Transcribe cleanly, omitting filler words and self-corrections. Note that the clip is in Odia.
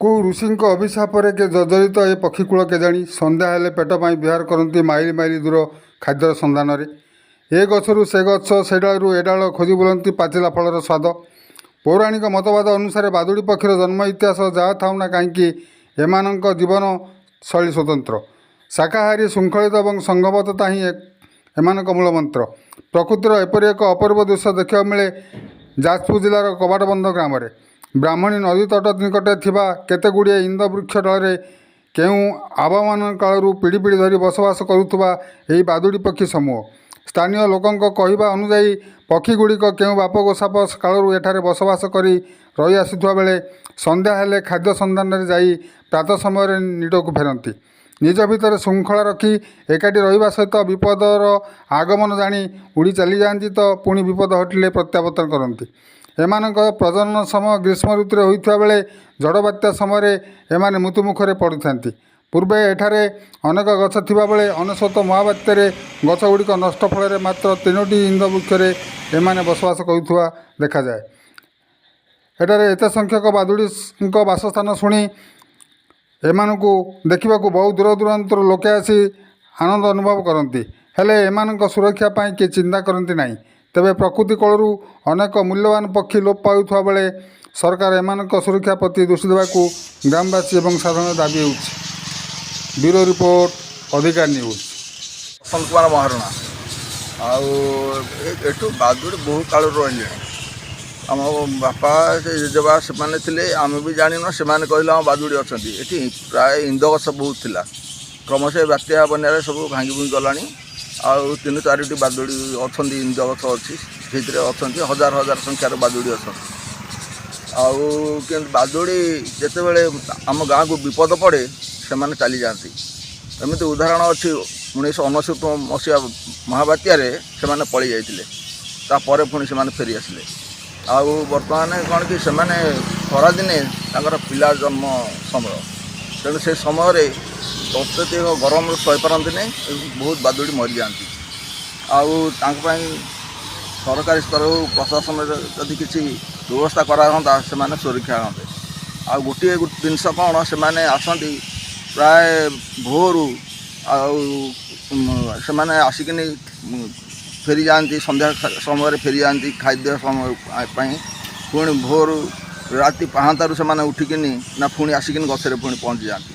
କେଉଁ ଋଷିଙ୍କ ଅଭିଶାପରେ କେ ଜର୍ଜରିତ ଏ ପକ୍ଷୀକୁଳ କେଜାଣି, ସନ୍ଧ୍ୟା ହେଲେ ପେଟ ପାଇଁ ବିହାର କରନ୍ତି ମାଇଲ ମାଇଲ ଦୂର ଖାଦ୍ୟର ସନ୍ଧାନରେ। ଏ ଗଛରୁ ସେ ଗଛ, ସେ ଡାଳରୁ ଏ ଡାଳ ଖୋଜି ବୁଲନ୍ତି ପାଚିଲା ଫଳର ସ୍ୱାଦ। ପୌରାଣିକ ମତବାଦ ଅନୁସାରେ ବାଦୁଡ଼ି ପକ୍ଷୀର ଜନ୍ମ ଇତିହାସ ଯାହା ଥାଉ ନା କାହିଁକି, ଏମାନଙ୍କ ଜୀବନ ଶୈଳୀ ସ୍ୱତନ୍ତ୍ର। ଶାକାହାରୀ, ଶୃଙ୍ଖଳିତ ଏବଂ ସଂଘବଦ୍ଧତା ହିଁ ଏମାନଙ୍କ ମୂଳ ମନ୍ତ୍ର। ପ୍ରକୃତିର ଏପରି ଏକ ଅପୂର୍ବ ଦୃଶ୍ୟ ଦେଖିବାକୁ ମିଳେ ଯାଜପୁର ଜିଲ୍ଲାର କବାଟବନ୍ଧ ଗ୍ରାମରେ। ବ୍ରାହ୍ମଣୀ ନଦୀ ତଟ ନିକଟରେ ଥିବା କେତେଗୁଡ଼ିଏ ଇନ୍ଦ ବୃକ୍ଷ ଡାଳରେ କେଉଁ ଆବାହମାନ କାଳରୁ ପିଢ଼ି ପିଢ଼ି ଧରି ବସବାସ କରୁଥିବା ଏହି ବାଦୁଡ଼ି ପକ୍ଷୀ ସମୂହ। ସ୍ଥାନୀୟ ଲୋକଙ୍କ କହିବା ଅନୁଯାୟୀ, ପକ୍ଷୀଗୁଡ଼ିକ କେଉଁ ବାପ ଗୋସାପ କାଳରୁ ଏଠାରେ ବସବାସ କରି ରହି ଆସୁଥିବା ବେଳେ ସନ୍ଧ୍ୟା ହେଲେ ଖାଦ୍ୟ ସନ୍ଧାନରେ ଯାଇ ପ୍ରାତଃ ସମୟରେ ନୀଡ଼କୁ ଫେରନ୍ତି। ନିଜ ଭିତରେ ଶୃଙ୍ଖଳା ରଖି ଏକାଠି ରହିବା ସହିତ ବିପଦର ଆଗମନ ଜାଣି ଉଡ଼ି ଚାଲିଯାଆନ୍ତି ତ ପୁଣି ବିପଦ ହଟିଲେ ପ୍ରତ୍ୟାବର୍ତ୍ତନ କରନ୍ତି। ଏମାନଙ୍କ ପ୍ରଜନନ ସମୟ ଗ୍ରୀଷ୍ମ ଋତୁରେ ହୋଇଥିବା ବେଳେ ଝଡ଼ ବାତ୍ୟା ସମୟରେ ଏମାନେ ମୃତ୍ୟୁମୁଖରେ ପଡ଼ିଥାନ୍ତି। ପୂର୍ବେ ଏଠାରେ ଅନେକ ଗଛ ଥିବାବେଳେ 99 ମହାବାତ୍ୟାରେ ଗଛଗୁଡ଼ିକ ନଷ୍ଟ ଫଳରେ ମାତ୍ର ତିନୋଟି ଇନ୍ଦ ବୃକ୍ଷରେ ଏମାନେ ବସବାସ କରୁଥିବା ଦେଖାଯାଏ। ଏଠାରେ ଏତେ ସଂଖ୍ୟକ ବାଦୁଡ଼ିଙ୍କ ବାସସ୍ଥାନ ଶୁଣି ଏମାନଙ୍କୁ ଦେଖିବାକୁ ବହୁ ଦୂର ଦୂରାନ୍ତରୁ ଲୋକେ ଆସି ଆନନ୍ଦ ଅନୁଭବ କରନ୍ତି। ହେଲେ ଏମାନଙ୍କ ସୁରକ୍ଷା ପାଇଁ କିଏ ଚିନ୍ତା କରନ୍ତି ନାହିଁ। ତେବେ ପ୍ରକୃତି କୋଳରୁ ଅନେକ ମୂଲ୍ୟବାନ ପକ୍ଷୀ ଲୋପ ପାଉଥିବା ବେଳେ ସରକାର ଏମାନଙ୍କ ସୁରକ୍ଷା ପ୍ରତି ଦୃଷ୍ଟି ଦେବାକୁ ଗ୍ରାମବାସୀ ଏବଂ ସାଧାରଣରେ ଦାବି ହେଉଛି। ବ୍ୟୁରୋ ରିପୋର୍ଟ, ଅଧିକାର ନ୍ୟୁଜ୍। ବସନ୍ତ କୁମାର ମହାରଣା। ଆଉ ଏଠୁ ବାଦୁଡ଼ି ବହୁ କାଳରୁ ରହିଲେଣି। ଆମ ବାପା, ସେ ଜେଜେବା ସେମାନେ ଥିଲେ, ଆମେ ବି ଜାଣିନୁ। ସେମାନେ କହିଲେ ଆମ ବାଦୁଡ଼ି ଅଛନ୍ତି ଏଠି। ପ୍ରାୟ ଇନ୍ଦ ଗଛ ବହୁତ ଥିଲା। କ୍ରମଶଃ ବାତ୍ୟା ବନ୍ୟାରେ ସବୁ ଭାଙ୍ଗି ଭୁଙ୍ଗି ଗଲାଣି। ଆଉ ତିନି ଚାରିଟି ବାଦୁଡ଼ି ଅଛନ୍ତି। ଇନ୍ଦ ଗଛ ଅଛି, ସେଇଥିରେ ଅଛନ୍ତି। ହଜାର ହଜାର ସଂଖ୍ୟାର ବାଦୁଡ଼ି ଅଛନ୍ତି। ଆଉ କିନ୍ତୁ ବାଦୁଡ଼ି ଯେତେବେଳେ ଆମ ଗାଁକୁ ବିପଦ ପଡ଼େ, ସେମାନେ ଚାଲିଯାଆନ୍ତି। ଏମିତି ଉଦାହରଣ ଅଛି, 1999 ମସିହା ମହାବାତ୍ୟାରେ ସେମାନେ ପଳେଇ ଯାଇଥିଲେ। ତାପରେ ପୁଣି ସେମାନେ ଫେରି ଆସିଲେ। ଆଉ ବର୍ତ୍ତମାନ କ'ଣ କି, ସେମାନେ ଖରାଦିନେ ତାଙ୍କର ପିଲା ଜନ୍ମ ସମୟ, ତେଣୁ ସେ ସମୟରେ ଅତ୍ୟଧିକ ଗରମରୁ ସହିପାରନ୍ତିନି, ବହୁତ ବାଦୁଡ଼ି ମରିଯାଆନ୍ତି। ଆଉ ତାଙ୍କ ପାଇଁ ସରକାରୀ ସ୍ତରରୁ, ପ୍ରଶାସନରେ ଯଦି କିଛି ବ୍ୟବସ୍ଥା କରାହୁଅନ୍ତା, ସେମାନେ ସୁରକ୍ଷା ହୁଅନ୍ତେ। ଆଉ ଗୋଟିଏ ଜିନିଷ କ'ଣ, ସେମାନେ ଆସନ୍ତି ପ୍ରାୟ ଭୋରୁ ଆଉ ସେମାନେ ଆସିକିନି ଫେରିଯାଆନ୍ତି, ସନ୍ଧ୍ୟା ସମୟରେ ଫେରିଯାଆନ୍ତି ଖାଦ୍ୟ ସମୟ ପାଇଁ। ପୁଣି ଭୋରୁ ରାତି ପାହାନ୍ତାରୁ ସେମାନେ ଉଠିକିନି ନା ପୁଣି ଆସିକିନି ଗଛରେ ପୁଣି ପହଞ୍ଚି ଯାଆନ୍ତି।